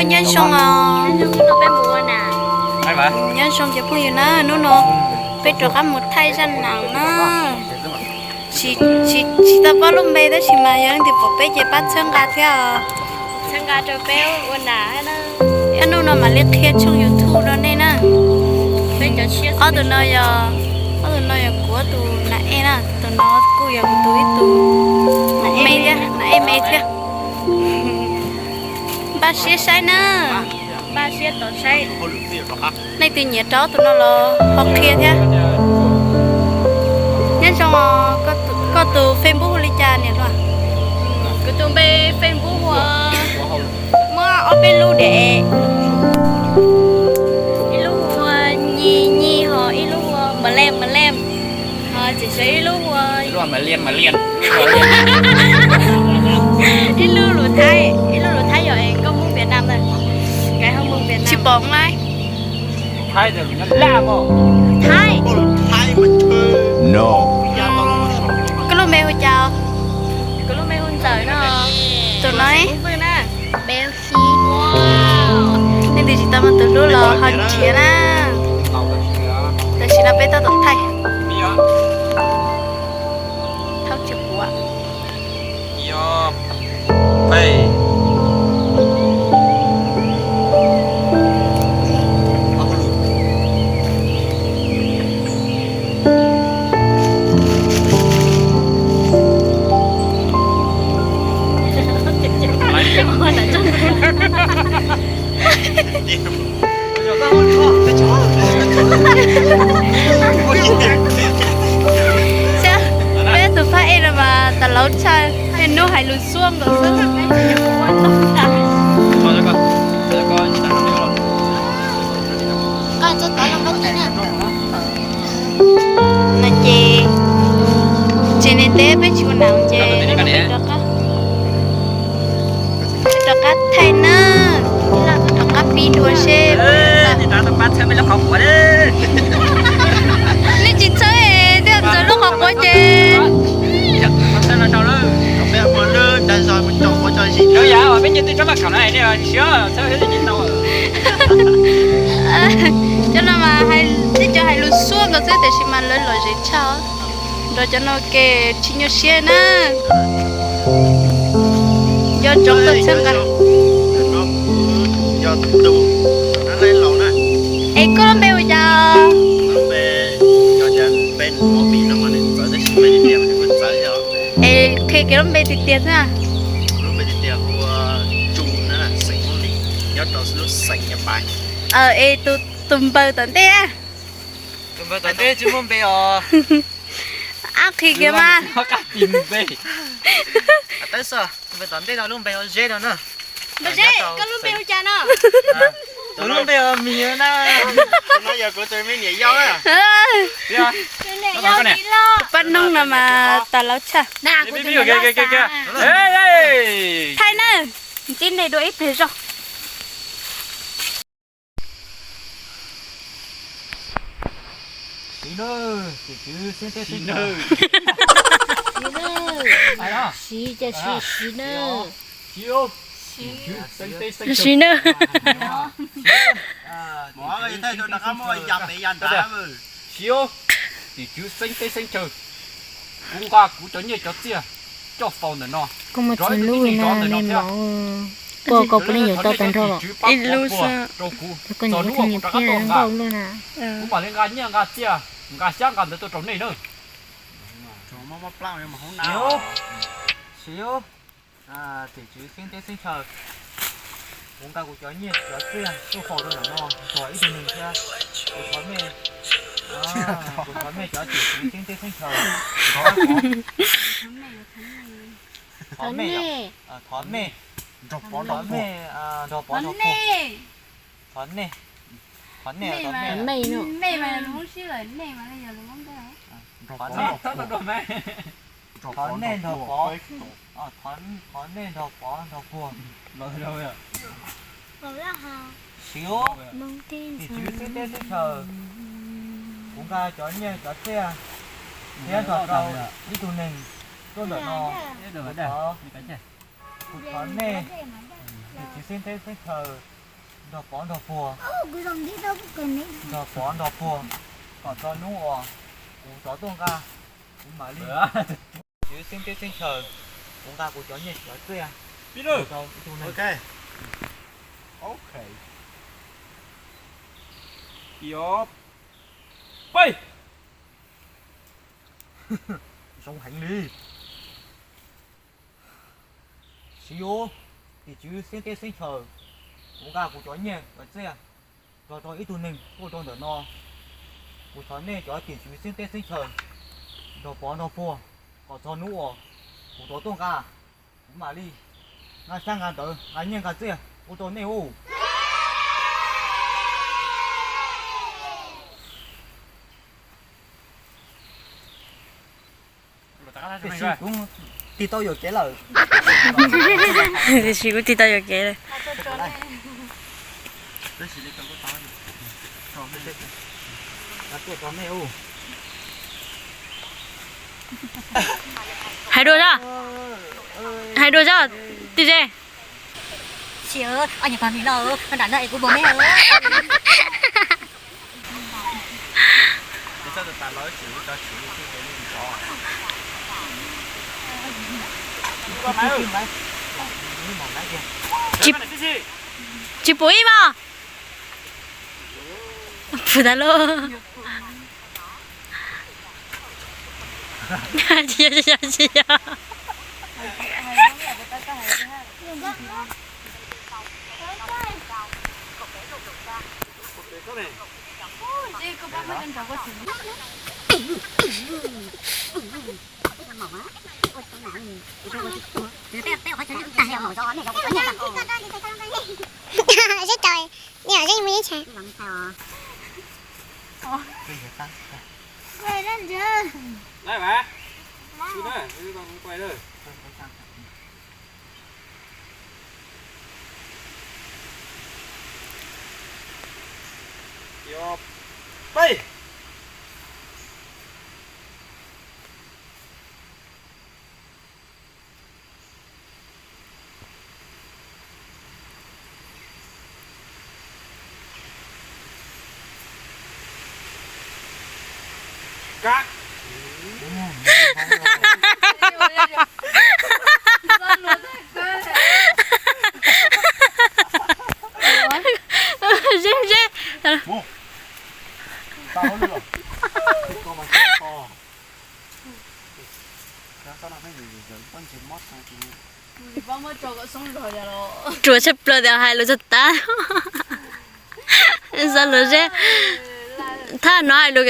Nyob zoo os, nyob zoo cov phooj ywg na, hnub no peb rov qab mus thaij zaj nam na. Tsis, tsis, tsis tau paub lub npe tab sis mas yog leej twg pom peb ces pab txhawb nqa thiab os. Txhawb nqa rau peb ua nam. Ib hnub no mam li qhia tshooj YouTube rau nej na. Ob tug no yog, ob tug no yog kuv ob tug nam ej na, tus no kuj yog kuv tus ib tug nam ej me thiab. Npaj siab saib na. Leej twg nyiam rau ob tug no los ho qhia thiab. Nyob zoo os, koj tus Facebook hu li cas niam hluas? Kuv tus npe Facebook hu ua, muaj ob peb lub diam, ib lub hu ua Nyi Nyi ho ib lub hu ua Maleem Maleem, ho tseem tshuav ib lub hu ua, ib lub lus Thaib, ib lub lus Thaib yog es koj Hmoob Việt Nam ntag, nkawd ho Hmoob Việt Nam. Tsis pom na. Thaib. Koj lub npe hu cas? Kuv lub npe hu Ntxawm no. Tus no, leej twg tsis tau muaj tus hlub los ho nrhiav na. Tam sim no peb tab tom thaij. Thaub tsis quav. Peb tus phab ej no mas tas laub tshaj, hnub hais lus xuaj nkaus xwb. No ces tsev neeg teb peb tsis ua nam ces rov qab thaij na, rov qab pib dua seb. Nej tsis txhawb thiaj ntxaws lub qhov quav ces. Cov no mas tej cov hais lus xuaj nkaus xwb tiam sis mas lawv lom zem tshaj. Nrog cov no ke tsis nyuaj siab na. Nco ntsoov koj txhawb nqa. Es koj lub npe hu cas? Es qhia kiag lub npe tiag tiag xwb. Es tus npawg tom ntej, ab qhia kiag mas. Npawg Zeb, koj lub npe hu cas no? Kuv lub npe hu Mis na. Paj Noob no mas tas laub tshaj. Thaij na, ntsib nej dua ib pliag zog. Siv, siv na. Siv, tim tswv xeeb teb xeeb chaw, kuv nqa kuv cov nyiaj cov txiaj coj faus ntawm no. Koj muaj txiv lub na me mom, koj puav leej yuav tau tag nrho los. Ib lub xwb rau kuv, txog hnub uas kuv rov qab tuaj nqa, kuv mam li nqa nyiaj nqa txiaj, nqa xyab nqa ntawv tuaj rau nej na. Siv, tim tswv xeeb teb xeeb chaw, kuv nqa kuv cov nyiaj cov txiaj tuaj faus rau ntawm no, txog ib tug neeg thiab, kuv thov nej, kuv thov nej cov tim tswv xeeb teb xeeb chaw, thov nej, thov nej, thov nej nrog pov nrog pov, thov nej, thov nej, thov nej, thov nej nrog pov, thov nej nrog pov nrog puag. Siv, tim tswv xeeb teb xeeb chaw, kuv nqa cov nyiaj cov txiaj thiab nrog rau ib tug neeg tuaj ntawm no, kuv thov nej, tim tswv xeeb teb xeeb chaw, Nrog pov nrog puag, nrog pov nrog puag, kom txog hnub uas kuv rov tuaj nqa, kuv mam li. Tus Tswv xeeb teb xeeb chaw, kuv nqa kuv cov nyiaj cov txiaj rau ib tug neeg. Zoo heev li. Siv, tus Tswv xeeb teb xeeb chaw, kuv nqa kuv cov nyiaj cov txiaj rau rau ib tug neeg tuaj rau ntawm no. Kuv thov nej cov tus Tswv xeeb teb xeeb chaw, nrog pov nrog puag, kom txog hnub uas kuv rov tuaj nqa, kuv mam li nqa xyab nqa ntawv nqa nyiaj nqa txiaj ua rau nej ub. Tiam sis kuv tig tau yuam kev lawm. Tiam sis kuv tig tau yuam kev lawm. Hais dua zog, hais dua zog, tig ze. Sis, ob niag pog me los, nram no es kuv npog me. Tsis pum ib mos. Pum tas lawm. Tsis yog, tsis yog, tsis yog. Sib tau, nej mus ib txhais. Zeb zeb. Ruam tshaj plaws tias hais lus txog tas. Xav lus zeb, thaj no hais lus.